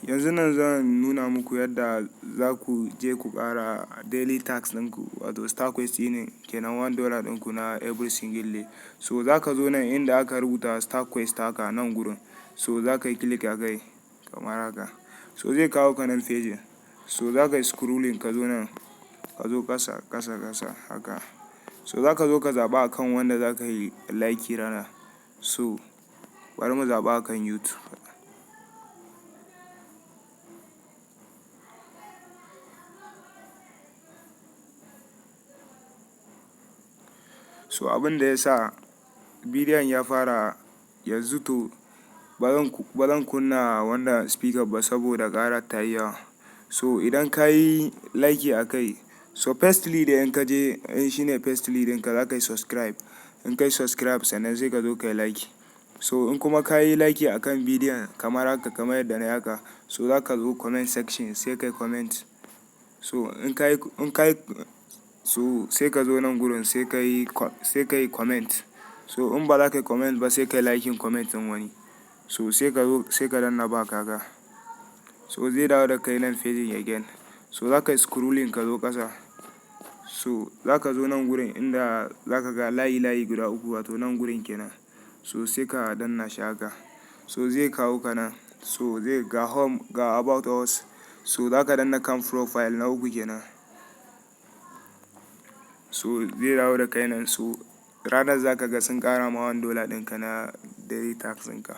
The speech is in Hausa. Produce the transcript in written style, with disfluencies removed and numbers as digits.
Yanzu nan zan nuna muku yadda za ku je ku ƙara daily task ɗinku, wato StarQuest ne kenan, $1 ɗinku na every single day. So za ka zo nan inda aka rubuta StarQuest haka nan gurin. So za ka yi click a kai kamar haka. So zai kawo ka nan page. So za ka yi scrolling ka zo nan, ka zo ƙasa ƙasa ƙasa haka. So za ka zo ka zaɓa akan wanda za ka yi like rana. So bari mu zaɓa akan YouTube. So abin da ya sa bidiyon ya fara yanzu, to ba zan kunna wannan speaker ba saboda ƙarar ta yi yawa. So idan ka yi like a kai, so firstly da in ka je in shine firstly ɗinka, za ka yi subscribe. In ka yi subscribe, sannan sai ka zo ka yi like. So in kuma ka yi like a kan bidiyon kamar haka, kamar yadda na yi haka, so za ka zo comment section sai ka yi comment. So in ka yi, so sai ka zo nan gurin sai ka yi comment. So in ba za ka yi comment ba, sai ka yi liking comment ɗin wani. So sai ka zo sai ka danna back haka. So zai dawo da kai nan page again. So za ka yi scrolling ka zo ƙasa. So za ka zo nan gurin inda za ka ga layi layi guda uku, wato nan gurin kenan. So sai ka danna shi haka. So zai kawo ka nan. So zai ga home, ga about us. So za ka danna kan profile na uku kenan. So zai dawo da kai nan. So ranar za ka ga sun ƙara ma $1 ɗinka na daily task ɗinka.